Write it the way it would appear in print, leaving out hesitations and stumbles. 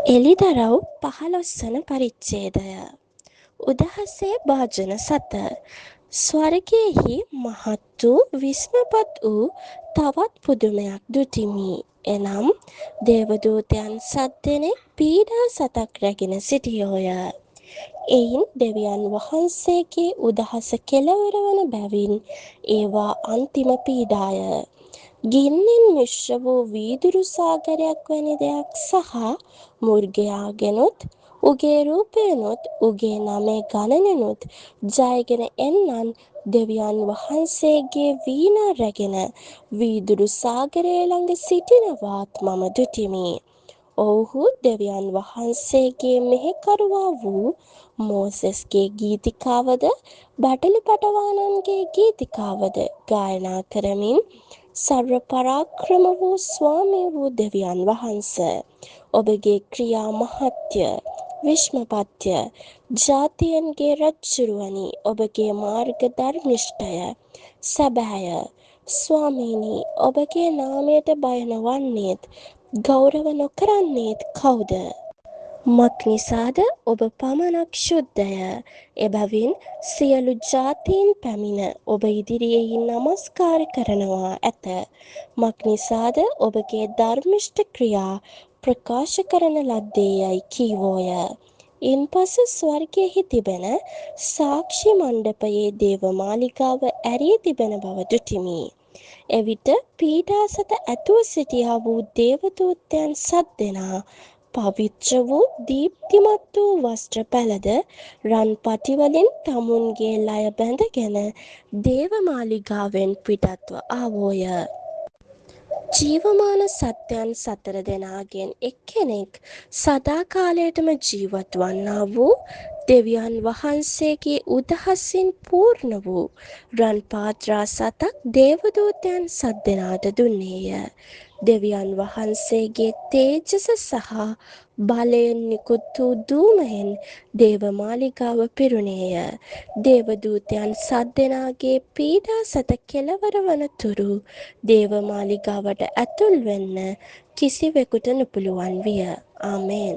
එළිදරව් 15 වන පරිච්ඡේදය. උදහසේ භාජන 7. ස්වර්ගයෙහි මහත් වූ විස්මපත් වූ තවත් පුදුමයක් දුටිමි. එනම් දේවදූතයන් 7 දෙනෙක් පීඩා 7ක් රැගෙන සිටියෝය. එයින් දෙවියන් වහන්සේගේ උදහස කෙළවර වන බැවින් ඒවා අන්තිම පීඩාය. ගින්නෙන් මිශ්‍ර වූ වීදුරු සාගරයක් වැනි දෙයක් සහ මෘගයාගෙනුත් උගේ රූපයෙනුත් උගේ නමේ ගණනෙනුත් ජයගෙන එන්නන් දෙවියන් වහන්සේගේ වීණා රැගෙන වීදුරු සාගරය ළඟ සිටිනවාත් මම දුටිමි. ඔව්හු දෙවියන් වහන්සේගේ මෙහෙකරුවා වූ මෝසෙස්ගේ ගීතිකාවද බැටළු පැටවාණන්ගේ ගීතිකාවද ගායනා කරමින් සර්ව පරාක්‍රම වූ ස්වාමී වූ දෙවියන් වහන්ස, ඔබගේ ක්‍රියා මහත්ය, විශ්මපත්ය, ජාතීන්ගේ රජ්ජුරුවනි, ඔබගේ මාර්ග ධර්මිෂ්ඨය, සැබෑය. ස්වාමීනි, ඔබගේ නාමයට බය නොවන්නේත් ගෞරව නොකරන්නේත් කවුද? මක් නිසාද ඔබ පමණක් ශුද්ධය. එබැවින් සියලු ජාතීන් පැමිණ ඔබ ඉදිරියෙහි නමස්කාර කරනවා ඇත. මක් නිසාද ඔබගේ ධර්මිෂ්ඨ ක්‍රියා ප්‍රකාශ කරන ලද්දේ යයි කීවෝය. ඉන්පසු ස්වර්ගයෙහි තිබෙන සාක්ෂි මණ්ඩපයේ දේව මාලිගාව ඇරී තිබෙන බව දුටිමි. එවිට පීඩා සත ඇතුව සිටියා වූ දේවදූතයන් 7 දෙනා පවිත්‍ර වූ දීප්තිමත් වූ වස්ත්‍ර පැළඳ රන් පටිවලින් තමුන්ගේ ලය බැඳගෙන දේව මාලිගාවෙන් පිටත්ව ආවෝය. ජීවමාන සත්වයන් 4 දෙනාගෙන් එක්කෙනෙක් සදාකාලයටම ජීවත් වන්නා වූ දෙවියන් වහන්සේගේ උදහසින් පූර්ණ වූ රන් පාත්‍රා 7ක් දේවදූතයන් 7 දෙනාට දුන්නේය. දෙවියන් වහන්සේගේ තේජස සහ බලයෙන් නිකුත් වූ ධූමයෙන් දේව මාලිගාව පිරුණේය. දේවදූතයන් 7 දෙනාගේ පීඩා සත කෙළවර වන තුරු දේව මාලිගාවට ඇතුල් වෙන්න කිසිවෙකුට නොපුළුවන් විය. ආමේන්.